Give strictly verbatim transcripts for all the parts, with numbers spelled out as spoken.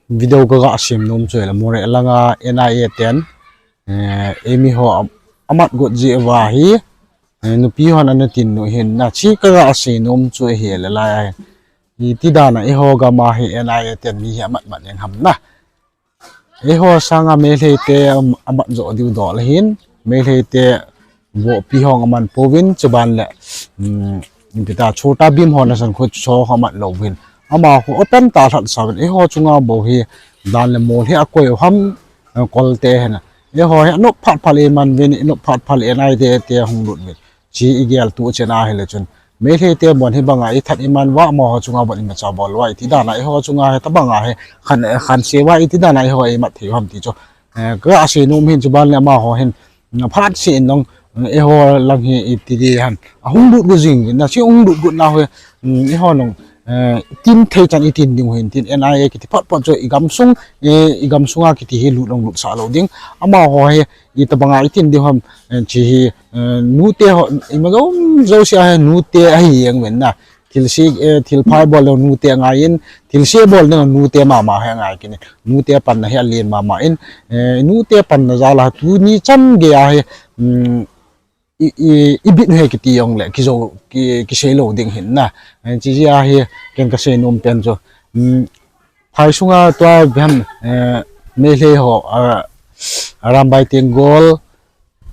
Video ka ga sem nom chu le Moreh langa N I A ten, eh, eimi ho am-, amat got ji va hi, eh, nupi hon ana tin nu hin na chi ka ga sem nom chu hi le lai. Iti dan a eiho gam a hi N I A ten mi hi amat mat eng ham na. Eiho sanga Meitei te am-, amat jo diu dol hin. Meitei te vohpi hong aman pouvin chuban le, um, iti ta Chhota Bheem ho nasan khu cho ho amat lou vin. Ama khu open ta lhat sa vin. Eiho chunga bou hi dan le mol hi akoi u ham, eh, kol te hena. Eiho hi anop phat phat le man vin, inop phat phat le N I A te, te hung lut vin. Chi i gel tu chen a hi le chun. Meitei te bon hi banga i that i man va amaho chunga bon imacha bol va iti dan a eiho chunga hi tabanga hi khan, khan se va iti dan a eiho i mat thei ham ti chu. Eh, ka ga sem nom hin chuban le amaho hin, mm, phat se in nong, mm, eiho lang hi iti di han. Ahung lut gu jing, na si hung lut gu na ho, mm, eiho nong, eh, tin thei chan i tin ding hin tin N I A kiti phat phat chu i gam sung, eh, i gam sunga kiti hi lut long lut sa lou ding. Amaho hi i tabanga i tin ding ham, eh, chi hi, eh, nute ho, i ma jo, jo sia hi nute ahi jeng ven na. Thil si, eh, thil phai bol le nute ngai in, thil se bol le nute mama hi ngai kini. Nute panna hi alen mama in, eh, nute panna jal a tuni chan gei a hi, mm, i, i, i bit he kiti jong le, kijo, ki, kisei lou ding hin na. Eh, chi jia hi, ken ka sem nom pen chu. Mm, phai sunga tua bihan, eh, Meitei ho, a, Arambai Tenggol,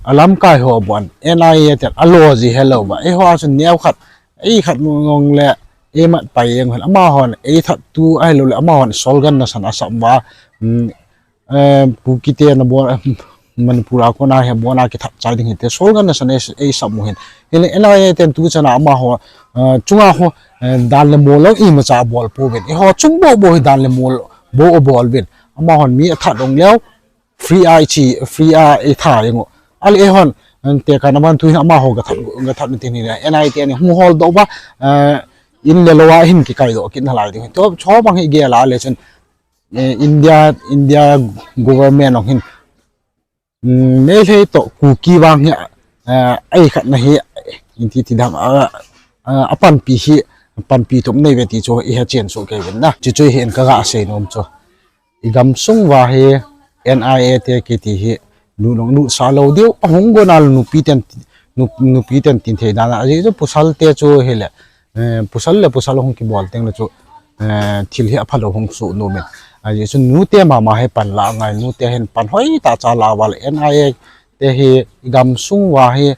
alamkai ho bon, N I A ten, alo ji helou ba. Eiho a chun neo khat, ei khat ngong le, ei mat pai jeng hon, amahon, ei that tu, ahilou le, amahon, solgan nasan asam ba, mm, eh, Kuki te na bon, Manipur a kona hi bon a kithat chai ding hite, solgan nasan ei, ei sam u hin. Hile N I A ten tu chana amaho, eh, chunga ho, eh, dan le mol lo imacha bol pouvin. Eiho chung bou bou hi dan le mol bou bol vin. Amahon mi athat ong leo, free a i chi, free a i tha jeng u. Ale eihon, eh, te ka na ban tu hin amaho ga that, ga that na tin hi le, N I A ten hung hol doh ba, eh, in le lou a hin kikai doh kit na lai ding. To, cho bang hi gel a le chun, eh, India, India government ong hin, mm, Meitei to Kuki vang hi, eh, ei khat na hi, in ti ti dam, a, a, a panpi hi, panpi thum nei ve ti chu i he chen su kei vin na. Chi chu hi in ka ga sem nom chu. I gam sung va hi N I A te kiti hi lut long lut sa lou diu, ahung go na lou nupi ten, nup-, nupi ten tin thei dan a. Ajeh chu pasal te chu hile, eh, pasal le pasal hung kibol teng le chu, eh, thil hi apha lou hung su nom in. Ajeh chu nute mama hi pan la ngai, nute hin pan hoi ta cha la val N I A te hi i gam sung va hi,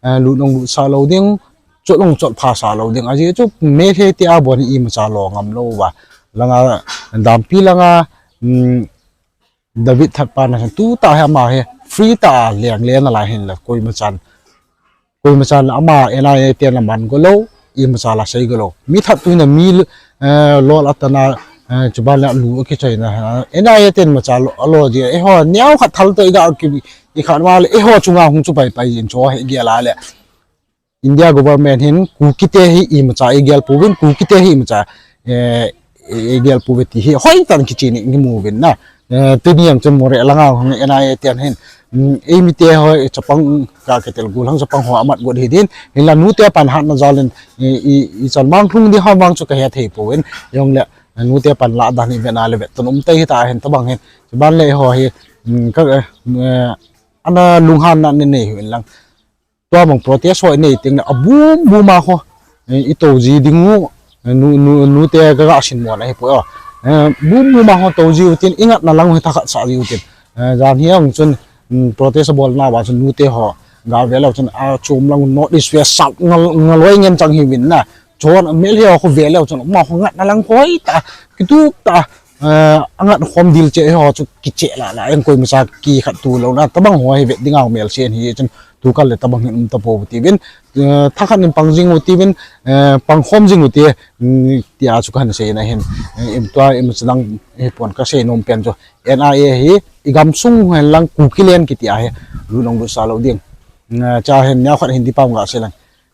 eh, lut long lut sa lou ding, chot long chot pha sa lou ding. Ajeh chu Meitei te a bon hi imacha lo ngam lou va. Langa dampi langa, mm, David Thatpa nasan tu ta hi ama hi free ta a leng le na lai hin la koima chan. Koima chan la ama N I A te na man go lou, imacha la sei go lou. Mi that tu na mi, eh, lol atana, eh, chuban la lu a kichoi na. N I A ten macha lo, alo ji. Eiho, neo khat thal to i ga ki, i khat ma le, eiho chunga hung chu pai pai jin cho hi gel a le. India government hin Kuki te hi imacha i gel pouvin, Kuki te hi imacha, eh, i gel pouve ti hi hoi tan kichi ni, ni mu vin na. Eh, tuni ang chun Moreh langa hung N I A ten hin, mm, eimi te ho, eh, chapang ka ketel gul hang chapang ho amat got hi din, hin la nute pan hat na jal in, i, i, i chan mang lhung di ha mang chu ka he thei pouvin, jong le, eh, nute pan la dan hi ven a le vet tun um tai hi ta hin tabang hin, chuban le ho hi, mm, ka, eh, ana lunghan na ne nei hin lang. Tua bang protest ho i nei teng le, a bum bum a ho, eh, i to ji ding u, eh, nu, nu, nute ka ga sin mo na hi po, eh, bum bum a ho to ji u tin, i ngat na lang u hi thakhat sa ji u tin. Eh, jan hi ang chun, mm, protest a bol na va chun nute ho, ga ve lou chun, a chom lang North East West South ngal, ngal hoi ngen chang hi vin na. Chon Meitei ho khu ve leu chun, ma khu ngat na lang hoi ta, kitup ta, eh, angat khom dil che ho chu kiche la la, eng koima cha ki khat tu lou na, tabang ho hi vet ding a mel sen hi chun, tu kal le tabang hin um ta po ti vin, eh, thakhat in pang jing u ti vin, eh, pang khom jing u ti, mm, ti a chu kan sei na hin, eh, im tua im chang hi pon ka sei nom pen chu, N I A hi, i gam sung hen lang Kuki len kiti a hi, lu nong lu sa lou ding. Eh, cha hin nya khat hin di pam ga sei lang.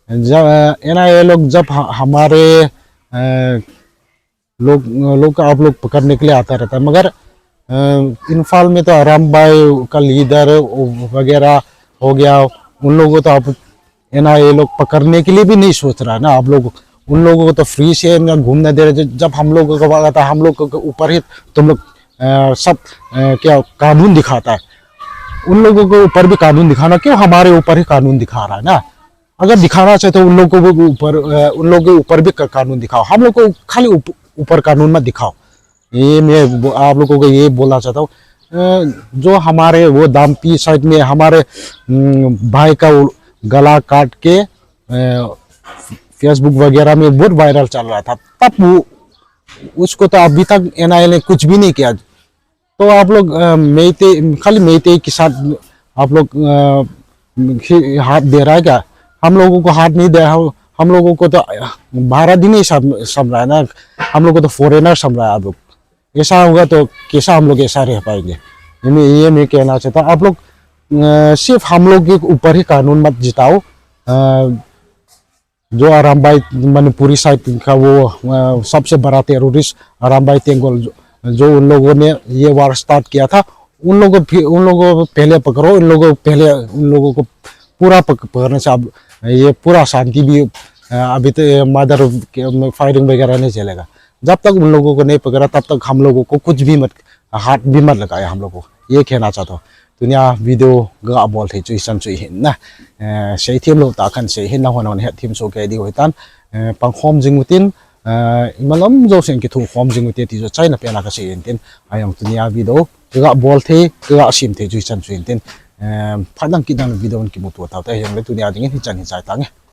Ja, eh, N I A log jab ha-, hamare, eh, लोग, लोग का आप लोग पकड़ने के लिए आता रहता है, मगर, अ, इम्फाल में तो आराम भाई का लीडर वगैरह हो गया, उन लोगों को तो आप एन आई ए लोग पकड़ने के लिए भी नहीं सोच रहा है ना, आप लोग उन लोगों को तो फ्री से इनका घूमने दे रहे, जब हम लोगों को बोला था, हम लोग के ऊपर ही तुम लोग, अ, सब, अ, क्या कानून दिखाता है। उन लोगों के ऊपर भी कानून दिखाना, क्यों हमारे ऊपर ही कानून दिखा रहा है ना? अगर दिखाना चाहे तो उन लोगों के ऊपर, अ, उन लोगों के ऊपर भी का-, कानून दिखाओ, हम लोग को खाली ऊप-, ऊपर कानून मत दिखाओ। ये मैं बो-, आप लोगों को ये बोलना चाहता हूँ, अ, जो हमारे वो दाम्पी साइड में हमारे, हम्म, भाई का वो गला काट के, अ, Facebook वगैरह में बहुत वायरल चल रहा था, तब वो, उसको तो अभी तक एनआईए ने कुछ भी नहीं किया। तो आप लोग, अ, मेइतेई, खाली मेइतेई के साथ आप लोग, अ, ही-, हाथ दे रहा है क्या? हम लोगों को हाथ नहीं दे, हम, हम लोगों को तो, अ, भारत ही नहीं सम-, समझ रहा है ना, हम लोग को तो फॉरेनर समझ रहा है आप लोग। ऐसा होगा तो कैसा हम लोग ऐसा रह पाएंगे? ये मैं, ये मैं कहना चाहता हूँ। आप लोग, अ, सिर्फ हम लोग के ऊपर ही कानून मत जिताओ। अ, जो आरामबाई मणिपुरी साइड का वो, अ, सबसे बड़ा टेररिस्ट आरामबाई तेंगोल जो, जो उन लोगों ने ये वार स्टार्ट किया था, उन लोगों को फिर, उन लोगों को पहले पकड़ो, उन लोगों को पहले, उन लोगों को पूरा पक-, पकड़ने से अब ये पूरा शांति भी, अ, अभी तो ये मर्डर फायरिंग वगैरह नहीं चलेगा। जब तक उन लोगों को नहीं पकड़ा, तब तक हम लोगों को कुछ भी मत, हाथ भी मत लगाया हम लोग को, ये कहना चाहता हूँ। Tunia video ga bol thei chu hichan chu hin na. Eh, sei them lou tah khan sei hin na, hon hon het them soh kei diu hitan. Eh, pang khom jing utin, eh, imalam jousen kithu khom jing ute ti chu achaina pen a kasei in tin. Ahijong tunia video ga bol thei, ga sim thei chu hichan chu hin tin. Eh, phat dang kit dang video in kimuto tau te, ahijongle tunia dingin hichan hin chai tange.